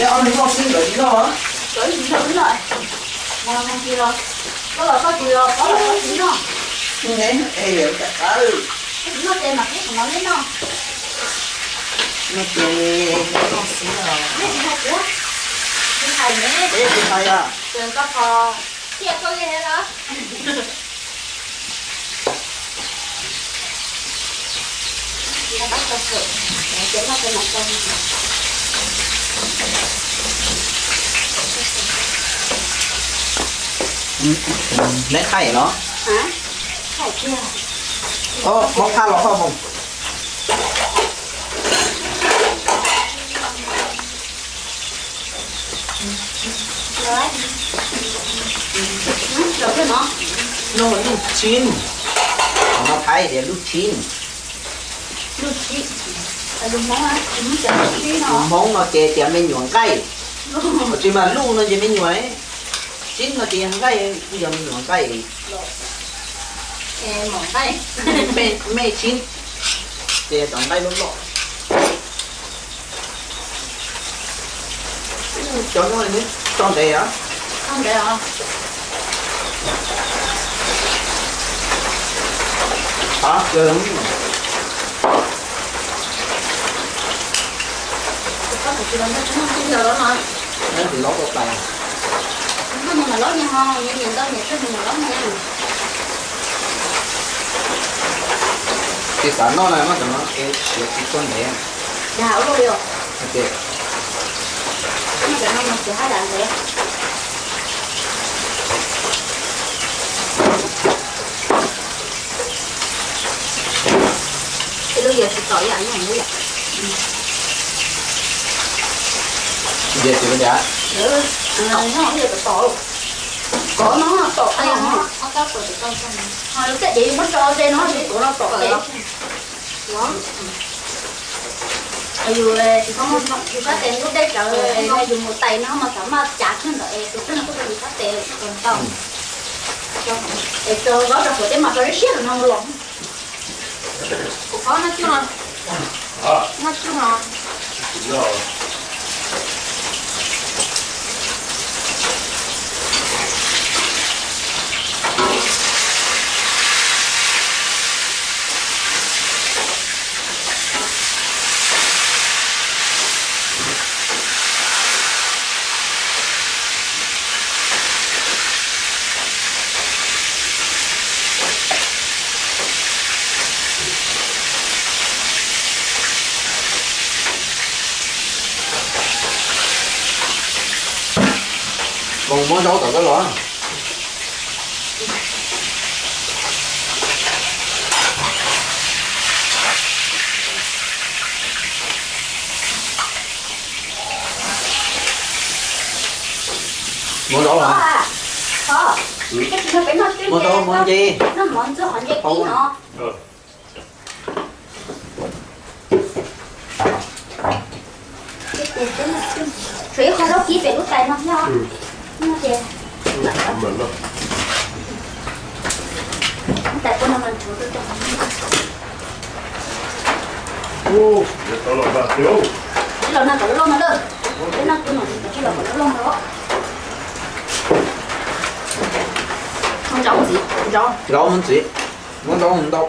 Cov no tsis noj, wb los koj tsis noj, koj los koj tsis noj. Noj ces mam pub qhov no neb noj. Noj ces noj xwb os. Neb tsis hais kuv, tsis hais neb, kuv yeej tsis hais os. Tseem tau qhov tiaj koj li los. Neb thaij los? Muab phaj los koj mus. No lub tshib, no Thaib tias lub tshib. Hmoob no ces tias me nyuam nqaij. Tsis mas lub no ces me nyuam, tshib no ces yog nqaij, kuj yog me nyuam nqaij. Me tshib ces cov nqaij loj loj. Cov no neb tso ntev os. Tsis xav noj na, noj cov no es siav tsis tshua ntev. Ces tsis ua cas. Kov no tom qab no, lub tej ces yus muab tso ze no, yus tuav no tom qab. Yus, yus sab tes lub dej tsawv, yus mus tais no mas xav maj cav kiag ntawm es tus kheej no tuaj rau yus sab tes kom tau. Es tso zaub rau hauv teb mas tso siab siab no los. Kuv qhov noj cub no, noj cub no. Muab zaub tom koj los. Muab zaub los. Muab zaub, muab ncej. Tshuav ib qho zaub kib pem lub tais no thiab. Tais no mas tshuav rau. Los no kom loj no lawm. Los no kom loj no. Zaub ntxiv, zaub ntxiv, muab zaub ntau.